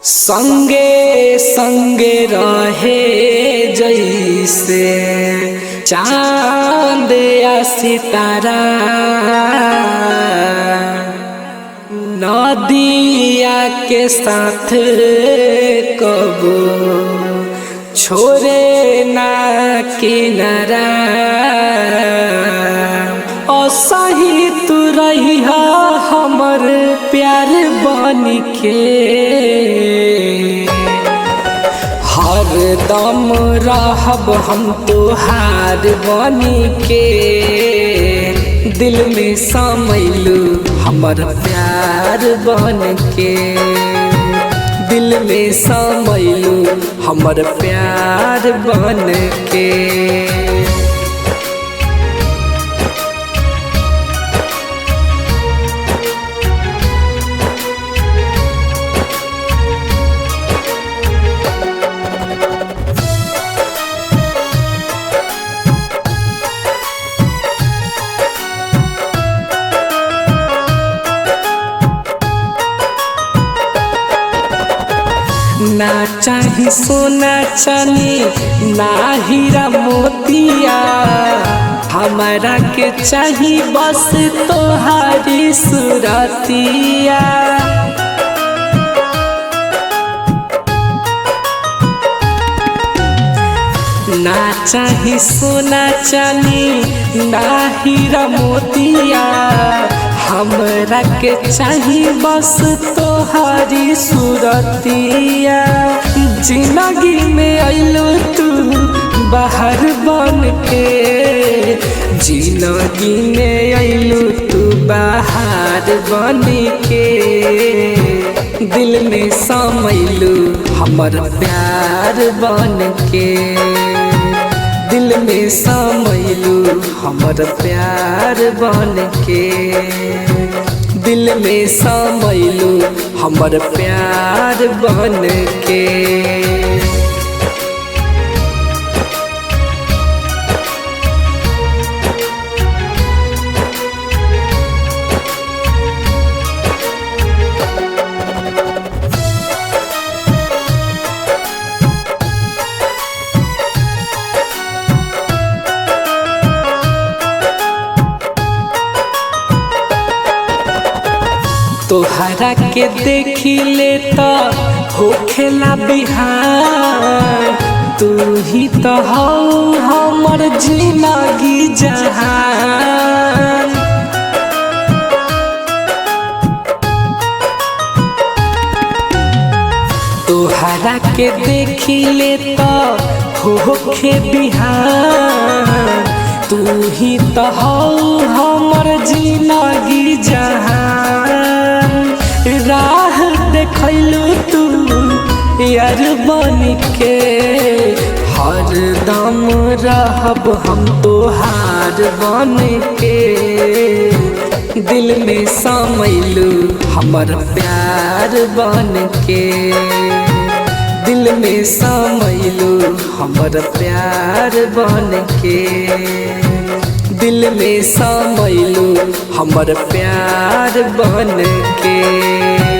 संगे संगे रहे जैसे चांद या सितारा, नदिया के साथ कबो छोरे ना किनारा। असही तू रही हमर प्यार बन के, हर दम रहब हम तोहार बन के। दिल में समैलू हमर प्यार बन के, दिल में समैलू हमर प्यार बन के। ना चाही सोना चानी ना हीरा मोतिया, हमारा के चाही बस तोहारी सुरतिया। ना चाही सोना चानी ना हीरा मोतिया, हमरा के चाही बस तोहारी सुरतिया। जिंदगी में अइलू तू बाहर बन के, जिंदगी में अइलू तू बाहर बन के। दिल में समैलू हमर प्यार बन के, दिल में समैलू हमर प्यार बन के। दिल में समैलू हमर प्यार बन के। तोहरा के देखी ले तो होखेला बिहान, तू ही तो हौ हमर जिंदगी जहान। तोहरा के देखी ले तो होखे बिहान, तू ही तो हौ हमर जिंदगी जहान। राह देखलू तू यार बन के, हर दम रहब हम तोहार बन के। दिल में समैलू हमर प्यार बन के, दिल में समैलू हमर प्यार बन के। दिल में समैलू हमर प्यार बन के।